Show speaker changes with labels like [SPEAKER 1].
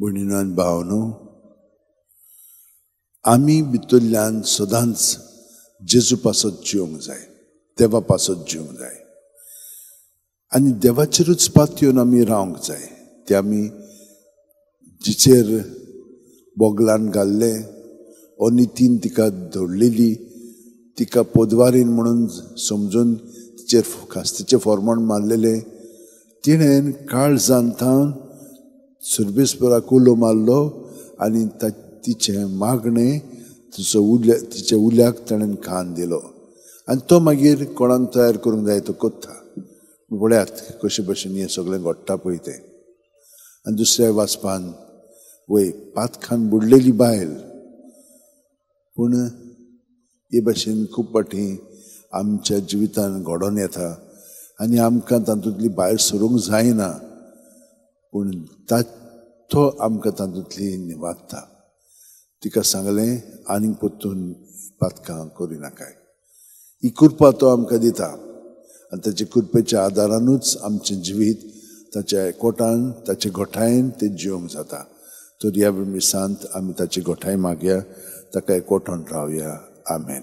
[SPEAKER 1] भयणीनो आनी भावांनो, आमी भितरल्यान सदांच जेजू पासत जिवंक जाय, देवा पासत जिवंक जाय आनी देवाचेरूच पातयेवन आमी रावंक जाय. ते आमी जिचेर बोगलान घाल्लें अनितीन तिका धडलेली, तिका पोदवारीन म्हणून समजून तिचेर खास्तीचें फॉर्मण मारलेलें, तिणें काळजान थावन सर्वेस्पराक उलो मारलो आनी तिचें मागणें तिच्या उल्याक ताणें कान दिलो आनी तो मागीर कोणाक तयार करूंक जाय तो कोत्ता. पळयात कशे भशेन हें सगळें घडटा पळय तें. आनी दुसऱ्या वाचपान वय पातखान बुडलेली बायल, पूण हे भशेन खूब फावटी आमच्या जिवितान घडोवन येता आनी आमकां तातूंतली भायर सरूंक जायना, पूण तो आमकां तातूंतली निवारता. तिका सांगलें आनीक परतून पातकां करिनाकाय. ही कृपा तो आमकां दिता आनी ताचे कृपेच्या आदारानूच आमचें जिवीत ताच्या एकवटान, ताचे घटायेन तें जिवंक जाता. तर ह्या मिसांत आमी ताची घटाय मागया, ताका एकवटान रावया. आमेन.